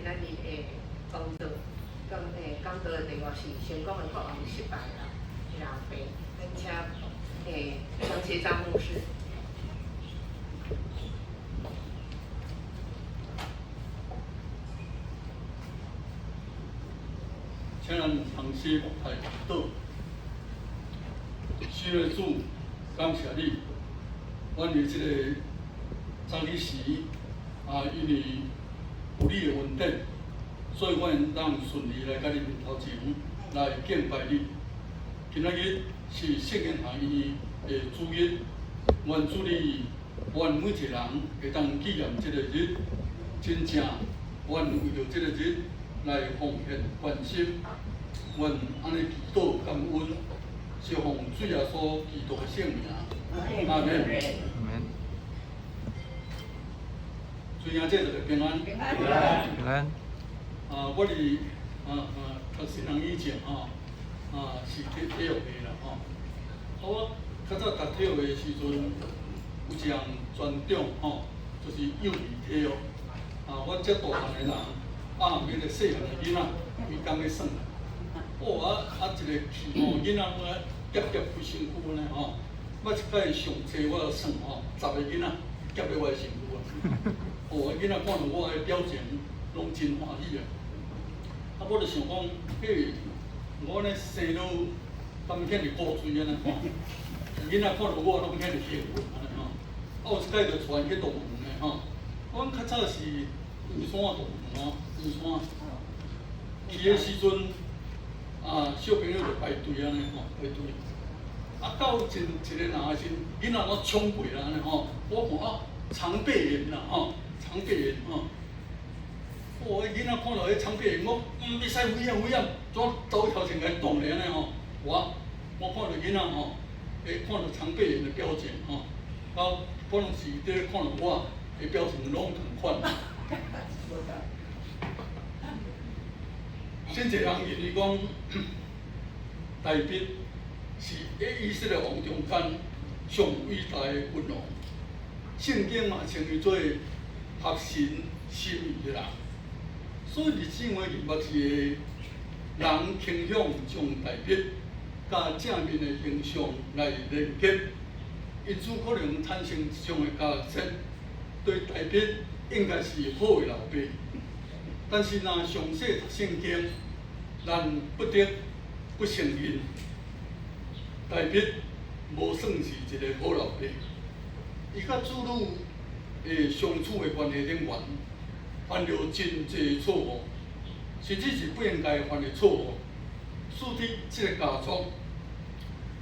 仔日的講道，講誒講道的題目是成功的國王失敗的老爸。咱請張協章牧師。請咱同心來祈禱。親愛的主，感謝你，阮佇這個早起時啊，因為有你的恩典，所以阮會當順利來到你面頭前來敬拜你。今仔日是聖經學院的主日，願主你，願每一個人會當紀念這個日，真正願為著這個日來奉獻關心，願按呢祈禱感恩，是奉主耶穌基督的聖名。阿門。主耶這個平安。平安。平安。啊，我佇讀神學以前吼，是體育系啦吼。啊，我較早讀體育的時陣，有一項專長吼，就是幼兒體育。啊，阮遮大漢的人，啊，彼個細漢的囡仔，規工咧耍。哦一個去吼，囡仔攏愛夾夾規身軀按呢吼。捌一擺上濟我算吼，10個囡仔夾咧我的身軀啊。哦，囡仔看著我的表情，攏真歡喜啊。啊，我就想講，嘿，我按呢生落敢遐爾古錐按呢吼？囡仔看著我攏遐爾興奮按呢吼。啊，有一擺就帶𪜶去動物園的吼。阮較早是圓山動物園吼，圓山。去的時陣，啊，小朋友就排隊按呢吼，排隊。啊，到真一個人的時陣，囡仔攏衝過來按呢吼。我看啊，長臂猿啦吼，長臂猿吼。哦，彼囡仔看著彼長臂猿，我毋會使危險危險，怎走頭前共伊擋咧按呢吼？我看著囡仔吼，會看著長臂猿的表情吼，啊，可能是佇看著我的表情攏仝款。真濟人認為講，大衛是佇以色列王中間上偉大的君王，聖經嘛稱伊做合神心意的人。所以歷史上認捌一個人傾向將大衛佮正面的形象來連結，因此可能產生這種的假設，對大衛應該是好的老爸。但是若詳細讀聖經，咱不得不承認，大衛無算是一個好老爸。伊佮子女的相處的關係頂懸，犯著真濟錯誤，甚至是不應該犯的錯誤，使得這個家族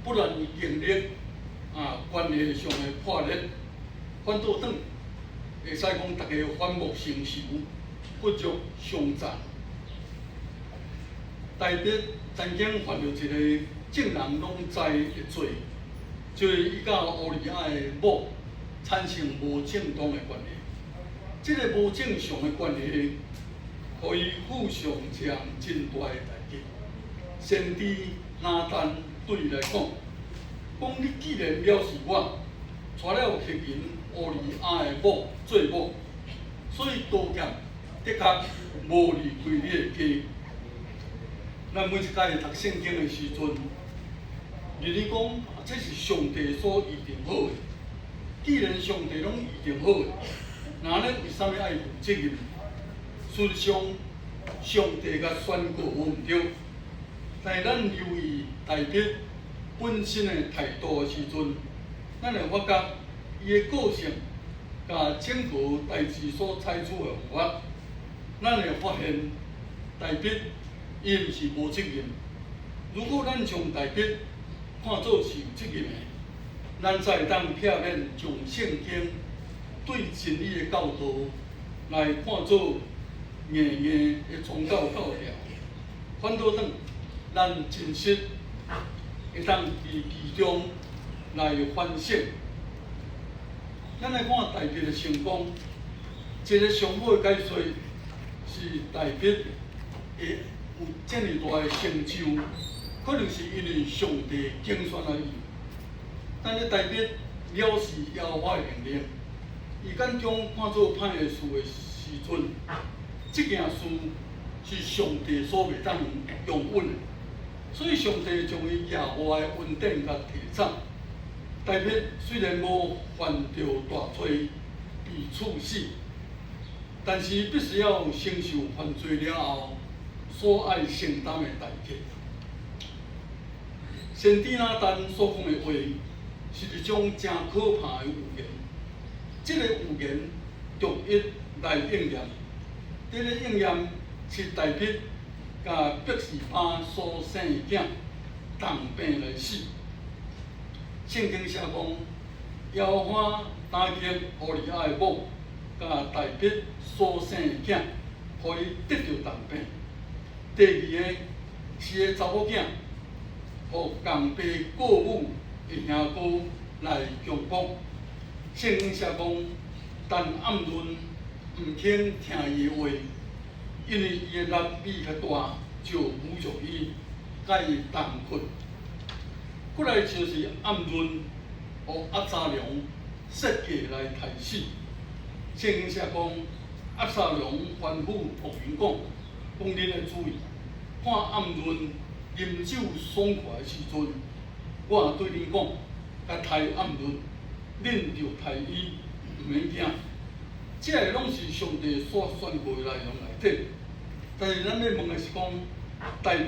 不但經歷關係上的破裂，反倒轉會使講大家反目成仇，骨肉相殘。大衛曾經犯著一個眾人攏知的罪，就是伊佮烏利亞的某產生無正當的關係。這個無正常的關係，予伊付上一項真大的代價。先知拿單對伊來講，講你既然藐視我，娶了赫人烏利亞的某做某，所以刀劍的確無離開你的家。咱每一擺讀聖經的時陣，認為講這是上帝所預定好的。既然上帝攏預定好的，那咱為啥物愛負責任？事實上，上帝共宣告無毋對，但咱留意大衛本身的態度的時陣，咱會發覺伊的個性佮整個代誌所採取的方法，咱會發現大衛伊毋是無責任。如果咱將大衛看做是有責任的，咱才會當避免將聖經對真理的教導來看做硬硬的宗教教條。反倒轉，咱真實會當佇其中來反省。咱來看大衛的成功，一個上好的解說是大衛會有這爾大的成就，可能是因為上帝揀選了伊。但是大衛藐視耶和華的命令，伊眼中看做歹的事的時陣，這件事是上帝所袂當容忍的，所以上帝將伊耶和華的恩典共提走。大衛雖然無犯著大罪被處死，但是必須要承受犯罪了後所愛承擔的代價。先知拿單所講的話是一種誠可怕的預言，這個預言逐一來應驗。這個應驗是大衛佮拔示巴所生的囝同病來死。聖經寫講，耶和華打擊烏利亞的某，佮大衛所生的囝，予伊得著重病。第二个是伊的查某囝，予共爸過母的兄哥來強暴。聖經寫講，但暗嫩毋肯聽伊的話，因為伊的力比伊較大，就侮辱伊，佮伊同睏。過來就是暗嫩予押沙龍設計來刣死。聖經寫講，押沙龍吩咐僕人講，講恁愛注意，看暗嫩飲酒爽快的時陣，我若對恁講，共刣暗嫩，恁就刣伊，毋免驚。這个攏是上帝所宣告的內容內底。但是咱欲問的是講，大衛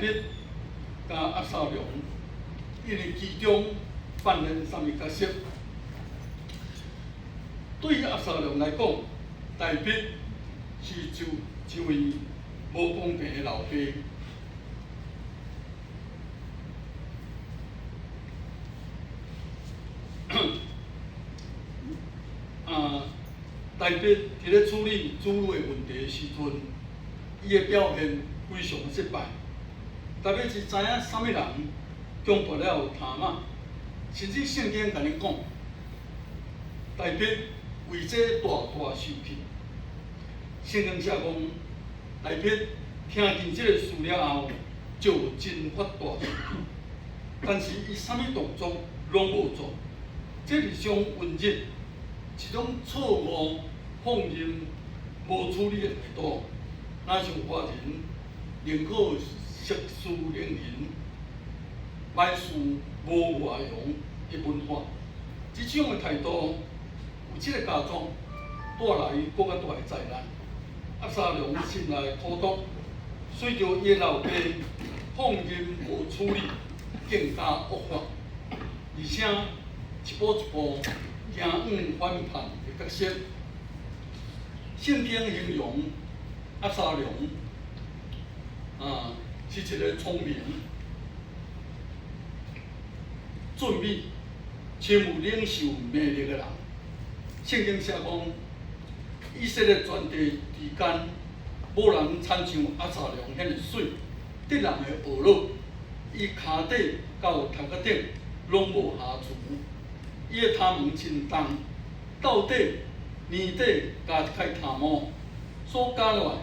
佮押沙龍，𪜶佇其中扮演啥物角色？對於押沙龍來講，大衛是就一位無公平的老爸。啊，大衛佇咧處理子女的問題的時陣，伊的表現非常失敗。大衛是知影啥物人強暴了他瑪，甚至聖經共恁講，大衛為這大大受氣。聖經寫講，大衛聽見這个事了後，就真發大受氣。但是伊啥物動作攏無做，這是一種隱忍，一種錯誤、放任、無處理的態度。若像華人，寧可息事寧人，歹事無外揚的文化，這種的態度，為這个家族帶來閣較大的災難。押沙龍心內苦毒，隨著伊的老爸放任無處理，更加惡化，而且一步一步行向反叛的角色。聖經形容押沙龍啊，是一个聰明、俊美、充有領袖魅力的人。聖經寫講，以色列全地之間，無人親像押沙龍遐爾媠，得人的懊惱。伊跤底到頭殼頂攏無瑕疵，伊的頭毛真重，到底年底加一塊頭毛，所加落來，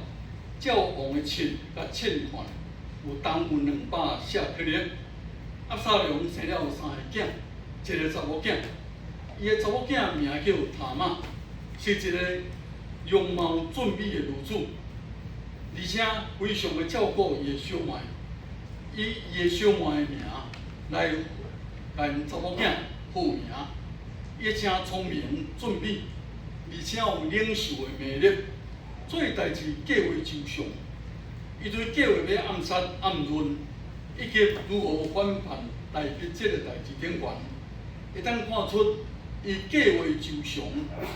照王的尺共稱看，有重有200舍客勒。押沙龍生了三个囝，一个查某囝，伊的查某囝名叫他瑪，是一個容貌俊美的女子，而且非常的照顧伊的小妹。以伊的小妹的名來共𪜶查某囝號名，伊誠聰明俊美，而且有領袖的魅力，做代誌計劃周詳。伊對計劃欲暗殺暗嫩，以及如何反叛大衛這个代誌頂懸，會當看出伊計劃周詳，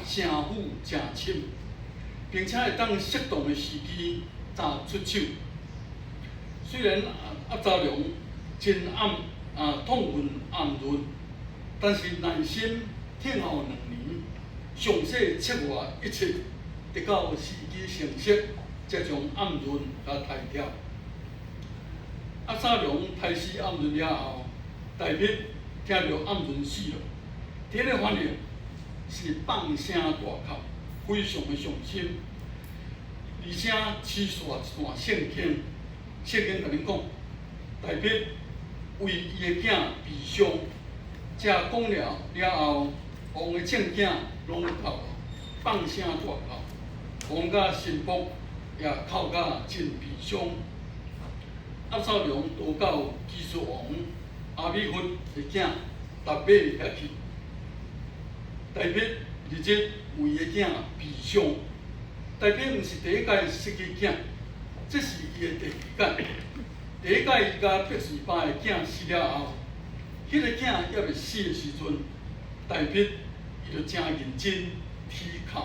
城府誠深，並且會當適當的時機才出手。雖然押沙龍真暗啊痛恨暗嫩，但是耐心等候2年，詳細策劃一切，直到時機成熟，才將暗嫩共刣掉。押沙龍刣死暗嫩了後，大衛聽著暗嫩死了，第一个反應是放聲大哭，非常的傷心，而且持續一段聖經。聖經共恁講，大衛為伊的囝悲傷，這講了了後，王的眾囝攏哭，放聲大哭，王佮臣僕也哭甲真悲傷。押沙龍逃到基述王亞米忽的囝達米遐去。大衛日日為伊的囝悲傷。大衛毋是第一擺失去囝，這是伊的第二擺。第一擺伊共拔示巴的囝死了後，彼個囝猶未死的時陣，大衛伊就誠認真啼哭、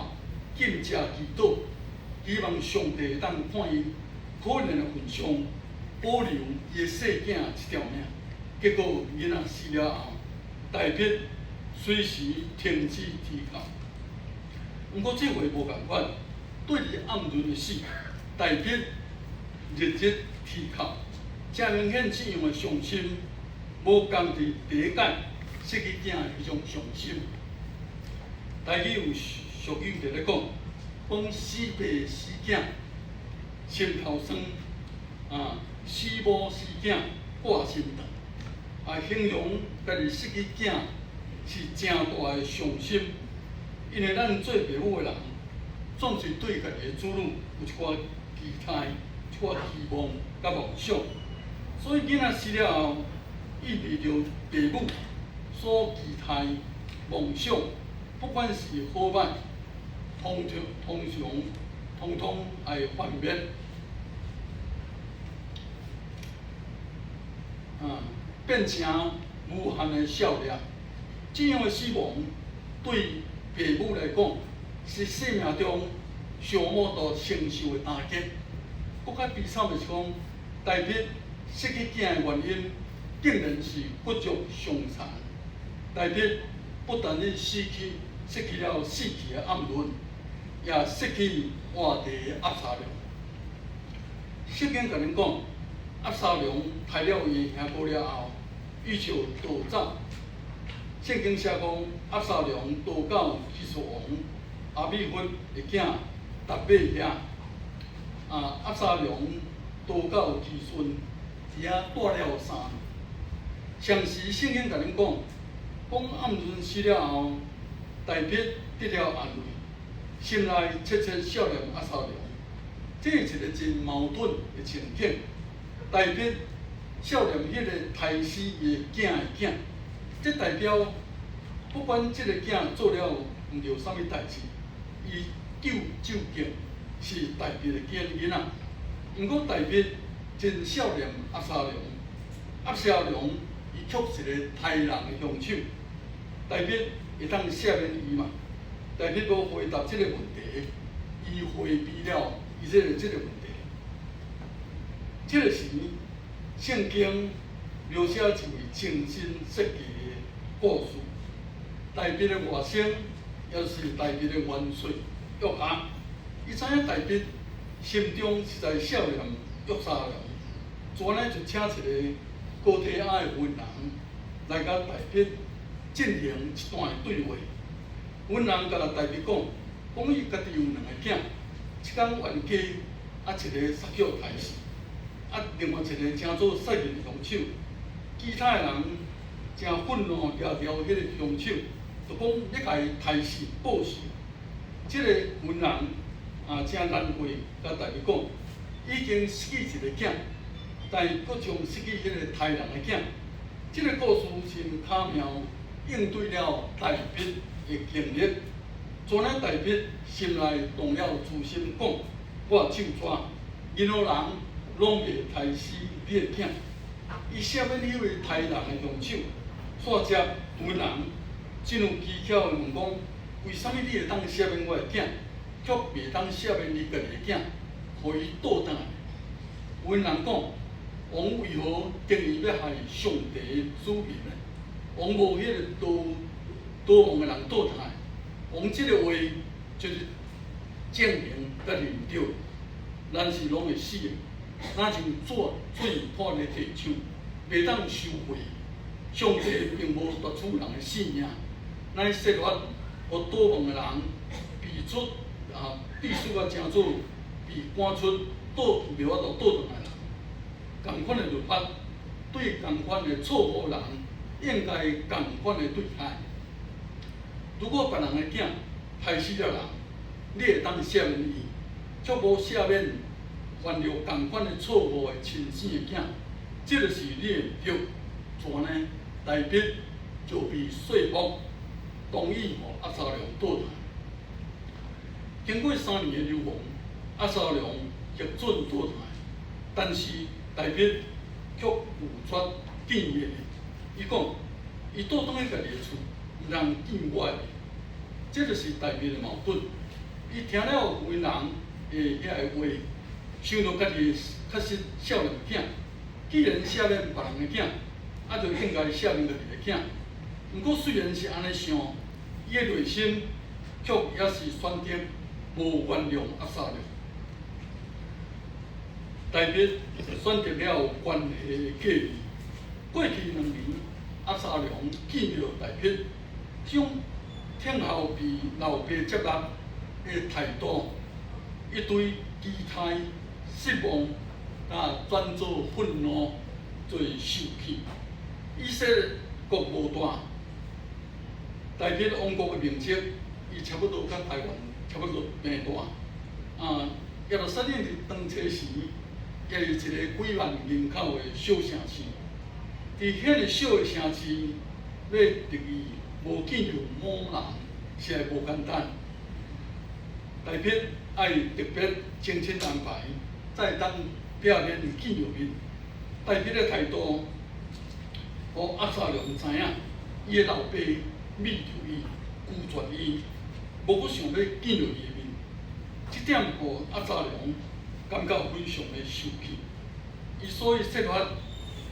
禁食祈禱，希望上帝會當看伊可憐的份上，保留伊的細囝一條命。結果囡仔死了後，大衛隨時停止啼哭。毋過這回無仝款，對於暗嫩的死，大衛日日啼哭，誠明顯這樣的傷心，無仝佇第一擺失去囝的彼種傷心。台語有俗語佇咧講，講死爸死囝，心頭酸，啊，死母死囝掛心腸，啊，形容家己失去囝是誠大的傷心。因為咱做父母的人，總是對家己的子女有一寡期待、一寡期望佮夢想，所以囡仔死了後，意味著父母所期待、夢想，不管是好歹，通常、通常、通通愛幻滅，啊，變成無限的笑臉。這樣的死亡對父母來講，是生命中上無法度承受的打擊。閣較悲慘的是講，大衛失去囝的原因，竟然是骨肉相殘。大衛不但止失去了死去的暗嫩，也失去活著的押沙龍。聖經共咱講，押沙龍刣了伊的兄哥了後，伊就逃走。聖經寫講，押沙龍逃到基述王亞米忽的囝達米遐。啊，押沙龍逃到基順，佇遐蹛了3年。相時聖經共咱講，講暗嫩死了後，大衛得了安慰，心內切切惜念押沙龍。這是一個真矛盾的情景。大衛惜念彼個刣死伊的囝的囝，這代表不管這個囝做了毋著啥物代誌，伊究竟是大衛的囝仔。毋過大衛真惜念押沙龍，押沙龍伊卻是個刣人的兇手。大衛會當赦免伊嗎？大衛無回答這個問題，伊迴避了伊這個問題。這個時，聖經描寫一位精心設計的故事。大衛的外甥，也是大衛的元帥約押，伊知影大衛心中實在惜念押沙龍，就按呢就請一個哥提亞的文人來共大衛進行一段的對話。文人共大衛講，講伊家己有兩個囝，一工冤家，啊一个殺叫刣死，啊另外一个成做殺人兇手。其他的人誠憤怒，掠著彼個兇手，就講欲共伊刣死報仇。這個文人啊，誠難過，共大衛講，已經失去一個囝，但閣將失去彼個刣人的囝。這個故事真巧妙應對了大衛的經歷。怎呢？大衛心內動了慈心，講：我手紙，任何人攏袂刣死你的囝。伊赦免彼位刣人的兇手，煞接文人真有技巧的問講：為啥物你會當赦免我的囝，卻袂當赦免你家己的囝，予伊倒轉來？文人講：王為何定意欲害上帝的子民呢？王無彼個逃亡的人倒轉來，王這個話就是證明家己毋對，咱是攏會死的，若像水潑佇地上，袂當收回。上帝並無奪取人的性命，乃設法予逃亡的人被出啊，必須愛成做被趕出倒袂法度倒轉來的人。仝款的律法對仝款的錯誤人，應該仝款的對待。如果別人的囝刣死了人，你會當赦免伊，卻無赦免犯著仝款的錯誤的親生的囝，這个是你的毋對。怎呢？大衛就被說服，同意予押沙龍倒轉來。經過3年的流亡，押沙龍獲准倒轉來，但是大衛卻拒絕見伊的面。伊講，伊倒轉去家己的厝，毋通見我的面。這就是大衛的矛盾。伊聽了婦人的遐个話，想著家己確實少年囝，既然赦免別人的囝，啊，就應該赦免家己的囝。毋過雖然是按呢想，伊的內心卻猶是選擇無原諒押沙龍。大衛選擇了關係的隔離。過去2年，押沙龍見著大衛，這種聽候被老爸接納的態度，伊對期待、失望，啊，轉做憤怒，做受氣。以色列國無大，大衛王國的面積，伊差不多佮台灣差不多平大。啊，耶路撒冷佇當初時，也是一個幾萬人口的小城市。佇遐爾小的城市，欲得意無見著某人，實在無簡單。大衛愛特別精心安排，才會當避免見著面。大衛的態度，予押沙龍知影，伊的老爸覕著伊，拒絕伊，無閣想欲見著伊的面。這點予押沙龍感覺非常的受氣。伊所以設法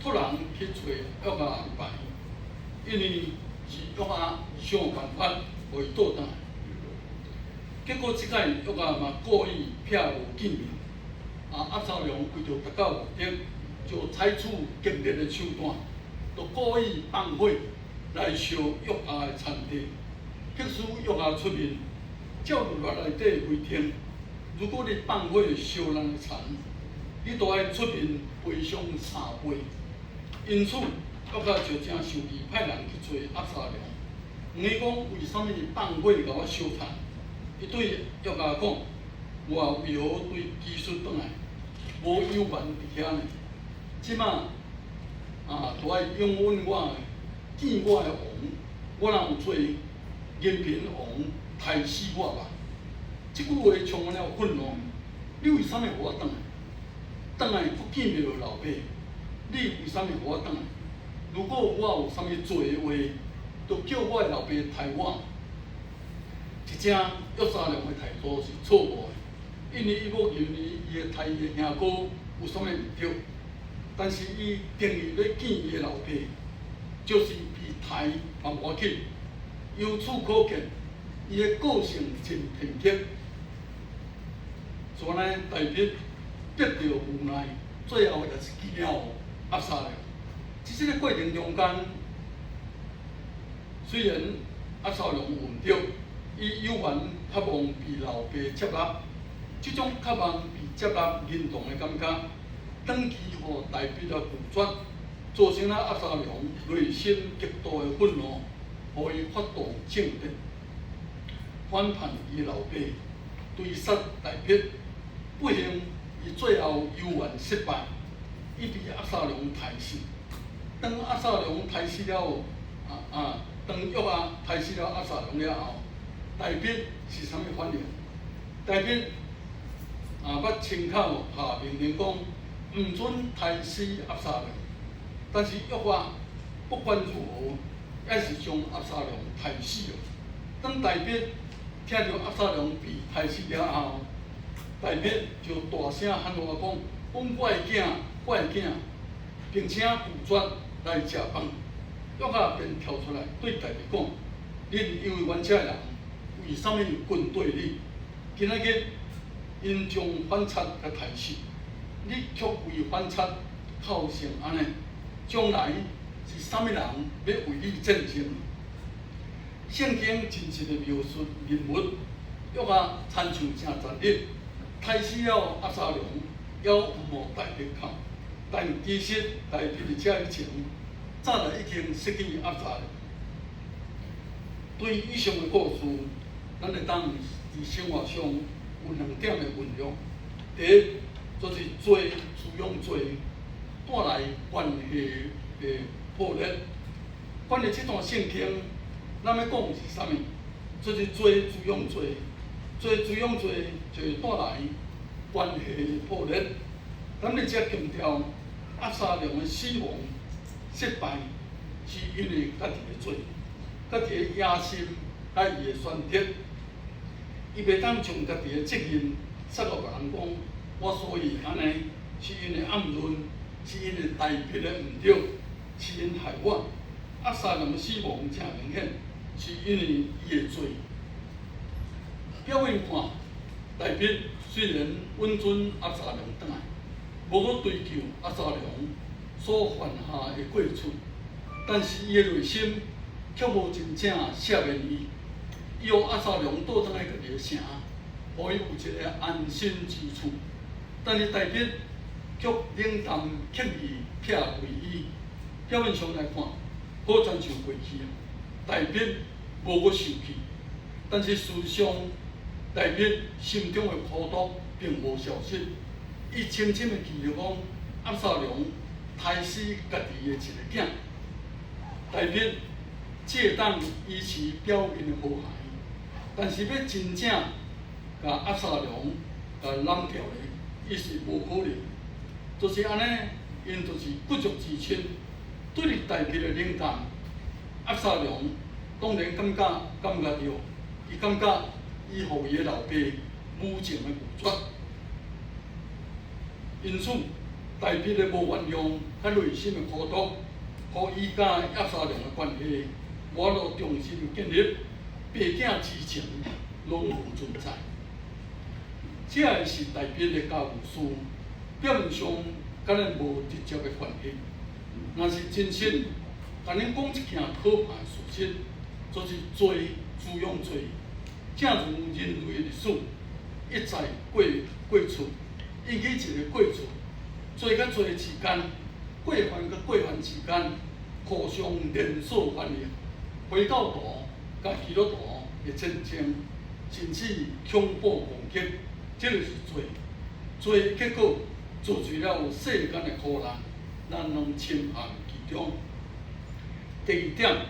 託人去揣約押安排，因為是約押想辦法予伊倒轉來。結果這擺約押嘛故意避無見面，啊，押沙龍為著達到目的，就採取激烈的手段，就故意放火來燒約押的田地，迫使約押出面。照律法內底規定，如果你放火燒人的田，你都愛出面賠償3倍。因此，約押就誠生氣，派人去揣押沙龍，問伊講為啥物放火共我燒田？伊對約押講：我為何對基述轉來，無隱瞞佇遐呢？這馬啊，都愛應允我見我的王，我若有罪，任憑王刣死我吧。這句話充滿了憤怒。你為啥物予我轉來？轉來閣見袂著老爸，你為啥物予我轉來？如果我有啥物罪的話，就叫我的老爸刣我。一正約沙龍的態度是錯誤的，因為伊無認為伊會刣伊的兄哥有啥物毋對，但是伊定意欲見伊的老爸，就是被刣嘛無要緊。由此可見，伊的個性真偏激。所以呢，大衛逼著無奈，最後也是見了押沙龍。佇這個過程中間，雖然押沙龍有毋對，伊猶原渴望被老爸接納，這種渴望被接納認同的感覺，長期予大衛的拒絕，造成了押沙龍內心極度的憤怒，予伊發動政變，反叛伊老爸，追殺大衛。不幸，伊最後猶原失敗，伊被押沙龍刣死。當押沙龍刣死了，啊啊，當約押刣死了押沙龍了後，大衛是啥物反應？大衛啊，捌親口下命令講，毋准刣死押沙龍。但是約押不管如何，猶是將押沙龍刣死了。當大衛聽著押沙龍被刣死了後，大衛就大聲喊話講：阮我的囝，我的囝，並且拒絕來食飯。約押便跳出來對大衛講：恁因為阮這人為啥物軍隊你？今仔日𪜶將反賊共刣死，你卻為反賊哭成按呢？將來是啥物人欲為你戰爭？聖經真實的描述人物，約押親像誠殘忍，刣死了押沙龍，猶毋予大衛哭。但其實大衛佇這以前，早就已經失去押沙龍。對以上的故事，咱會當佇生活上有兩點的運用。第一，就是罪滋養罪，帶來關係的破裂。關於這段聖經，咱欲講是啥物？就是罪滋養罪，罪滋養罪，就會帶來關係的破裂。咱咧遮強調押沙龍的死亡失敗，是因為家己的罪，家己的野心佮伊的選擇，伊袂當將家己的責任卸予別人講，我所以按呢，是因為暗嫩，是因為大衛的毋對，是𪜶害我。押沙龍的死亡誠明顯，是因為伊的罪。表面看，大衛雖然允准押沙龍轉來，無閣追究押沙龍所犯下的過錯，但是伊的內心卻無真正赦免伊。伊予押沙龍倒轉來家己的城，予伊有一個安身之處。但是大衛卻冷淡刻意撇開伊。表面上來看，好親像過去啊，大衛無閣受氣，但是事實上，大衛心中的苦毒並無消失。伊深深的記得講，押沙龍刣死家己的一个囝。大衛只會當維持表面的和諧，但是欲真正共押沙龍共攬掉的，伊是無可能。就是按呢，𪜶就是骨肉之親。對於大衛的冷淡，押沙龍當然感覺著，伊感覺伊予伊的老爸無情的拒絕。因此，大衛的無原諒佮內心的苦毒，予伊佮押沙龍的關係無法度重新建立，爸囝之情攏無存在。這个是大衛的家務事，表面上佮咱無直接的關係。若是真實，共恁講一件可怕的事實，就是罪滋養罪，正如人類的歷史一再過錯，引起一個過錯，罪佮罪之間，過犯佮過犯之間，互相連鎖反應，回教徒佮基督徒的戰爭，甚至恐怖攻擊，這就是罪。罪的結果造就了世間的苦難，咱攏深陷其中。第二點，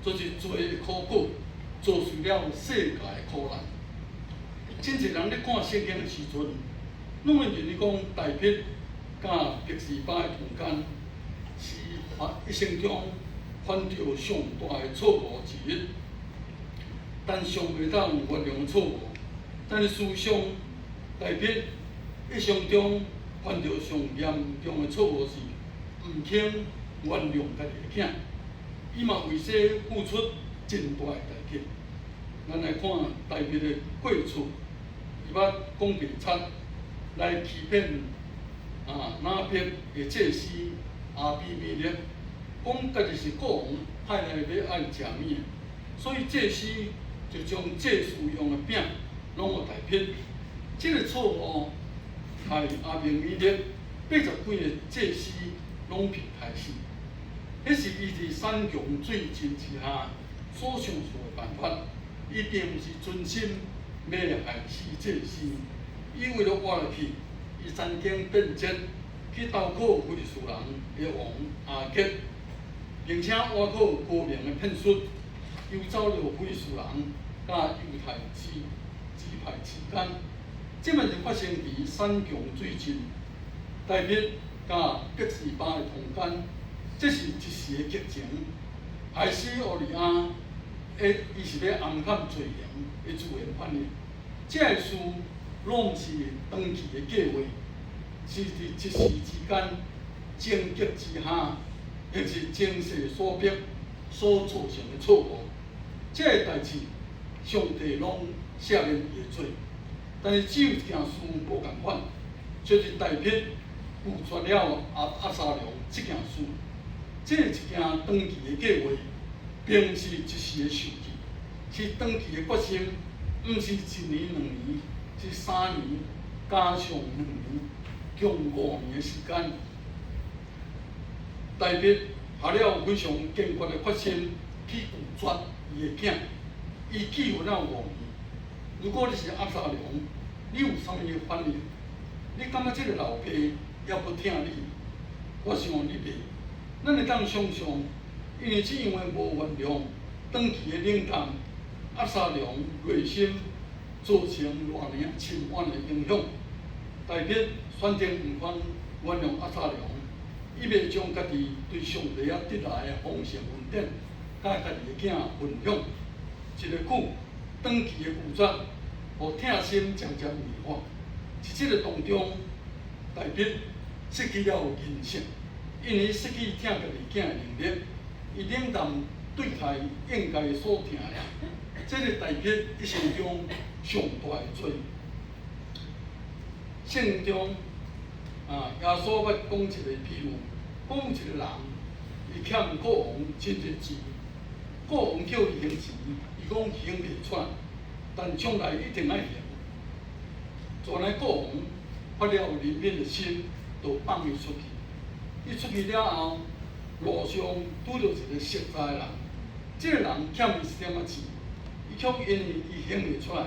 就是罪的苦果，造就了世界的苦難。真濟人咧看聖經的時陣，攏會認為講大衛佮拔示巴的通姦是犯一生中犯著上大的錯誤之一，但尚袂當原諒錯誤。但是事實上，大衛一生中犯著上嚴重的錯誤是毋肯原諒家己的囝，伊嘛為這付出真大的代價。咱來看大衛的過錯，伊捌講白賊來欺騙拿別的祭司亞比米勒，講家己是國王派來欲愛食物的，所以祭司就將祭司用的餅攏予大衛。這个錯誤害亞比米勒80幾个祭司攏被刣死。彼是伊佇山窮水盡之下所想出的辦法。伊並毋是存心欲害死祭司，伊為了活落去，伊曾經變節去投靠非利士人的王亞吉，並且倚靠高明的騙術，遊走著非利士人佮猶太支派之間。這嘛是發生佇山窮水盡，大衛佮拔示巴的通姦，這是一時的激情，害死烏利亞，伊是欲掩蓋罪行的自然反應。這个事攏毋是長期的計劃，是佇一時之間情急之下，抑是情勢所逼所造成的錯誤。這个代誌，上帝攏赦免伊的罪，但是只有一件事無仝款，就是大衛拒絕了押沙龍這件事。這一件長期的計劃，並毋是一時的受氣，是長期的決心，毋是一年兩年，是3年加上兩年，共5年的時間。大衛下了非常堅決的決心去拒絕伊的囝，伊拒絕了五年。如果你是押沙龍，你有啥物反應？你感覺這个老爸猶閣疼你？我想你袂。咱會當想像，因為這樣的無原諒、長期的冷淡，押沙龍內心造成偌爾深遠的影響。大衛選擇毋肯原諒押沙龍，伊袂將家己對上帝遐得來的豐盛恩典，佮家己的囝分享。一个久長期的拒絕，予疼心漸漸軟化。佇這个當中，大衛失去了人性，因為失去疼家己囝的能力，伊冷淡對待應該所疼的。這是大衛一生中上大的罪。聖經中啊，耶穌捌講一个比喻，講有一个人，伊欠國王真濟錢，國王叫伊還錢，伊講還袂出來，但將來一定愛還。怎來國王發了憐憫的心，就放伊出去。伊出去了後，路上拄著一个熟似的人，這个人欠伊一點仔錢，伊卻因為伊還袂出來，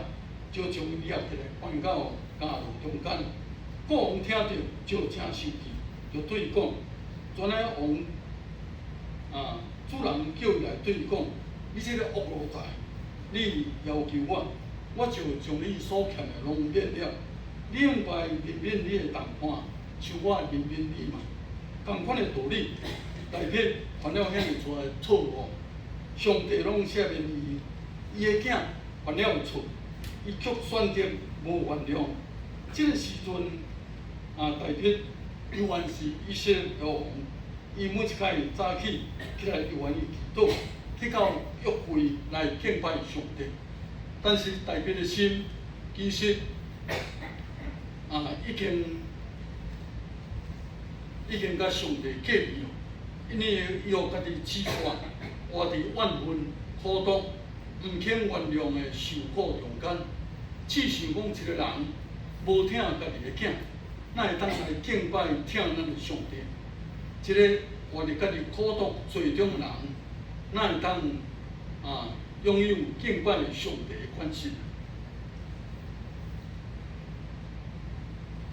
就將伊掠起來，關到監牢中間。國王聽著就誠生氣，就對伊講：怎來王啊，主人叫伊來對伊講：你這个惡奴才，你要求我，我就將你所欠的攏免了。你應該憐憫你的同伴，像我憐憫你嘛。仝款的道理，大衛犯了遐爾大的錯誤，上帝攏赦免伊，伊的囝犯了錯，伊卻選擇無原諒。這个時陣啊，大衛猶原是以色列王，伊每一擺早起起來，猶原伊祈禱，去到約櫃來敬拜上帝。但是大衛的心其實啊，已經佮上帝隔離咯，因為伊予家己自我活佇怨恨、苦毒、毋肯原諒的受苦中間。試想講一個人無疼家己的囝，哪會當來敬拜疼咱的上帝？一個活佇家己苦毒罪中的人，哪會當啊擁有敬拜上帝的權勢？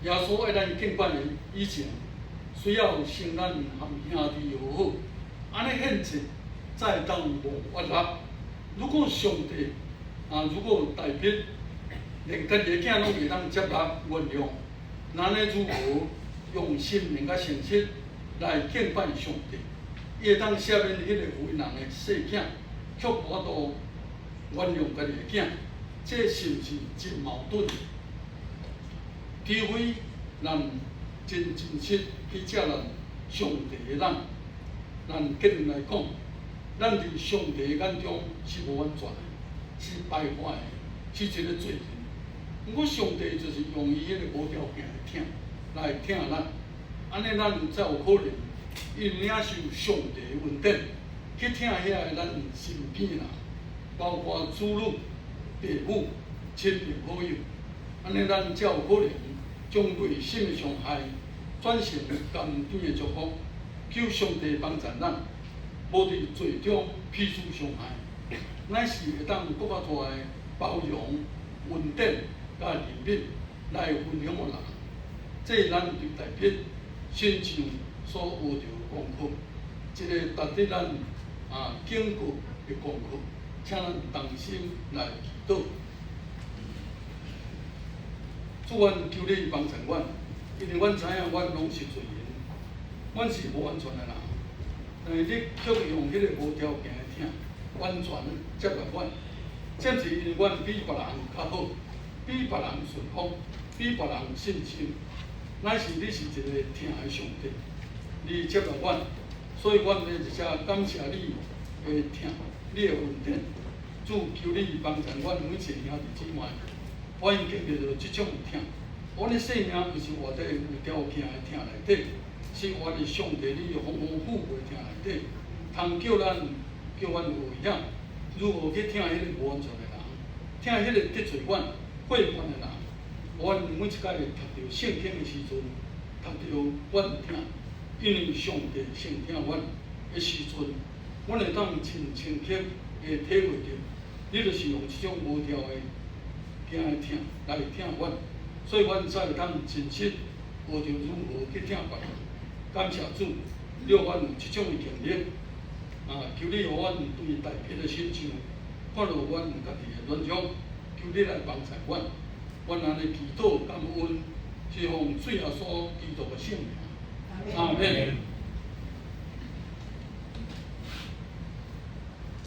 耶穌愛咱敬拜的以前，需要先咱和兄弟和好，按呢獻祭才會當蒙悅納。如果上帝啊，如果大衛連家己的囝攏袂當接納原諒，那呢如何用心靈佮誠實來敬拜上帝？伊會當赦免彼个婦人的細囝，卻無法度原諒家己的囝，這是毋是真矛盾？除非咱真真實去接納上帝的咱，咱結論來講，咱佇上帝的眼中是無完全的，是敗壞的，是一个罪人。毋過上帝就是用伊彼个無條件的疼來疼咱，按呢咱才有可能因領受上帝的恩典，去疼遐个咱身邊人，包括子女、父母、親朋好友，按呢咱才有可能將內心的傷害轉成甘甜的祝福，求上帝幫助咱，無佇罪中彼此傷害，乃是會當閣較大的包容、恩典佮憐憫來分享予人。這是咱對大衛身上所學著的功課，一個值得咱啊警告的功課，請咱同心來祈禱。主，阮求你幫助阮，因為阮知影阮攏是罪人，阮是無完全的人，但是你卻用彼個無條件的疼，完全接納阮。這毋是因為阮比別人較好，比別人順服，比別人信心，乃是你是一個疼的上帝，你接納阮，所以阮欲佇遮感謝你的疼，你的恩典。主，求你幫助阮每一個兄弟姊妹。歡迎經歷著這種疼，阮的生命毋是活佇有條件的疼內底，是活佇上帝你豐豐富富的疼內底。通叫咱叫阮學曉如何去疼彼个無完全的人，疼彼个得罪阮、背叛的人。阮每一擺讀著聖經的時陣，讀著阮疼，因為上帝先疼阮的時陣，阮會當真清晰的體會著，你就是用這種無條件的疼來疼阮，所以阮才會當真實學著如何去疼別人。感謝主，讓阮有這種的經歷。啊，求你予阮對大衛的身上看到阮家己的軟弱，求你來幫助阮。阮按呢祈禱感恩，是奉主耶穌基督的聖名。阿們。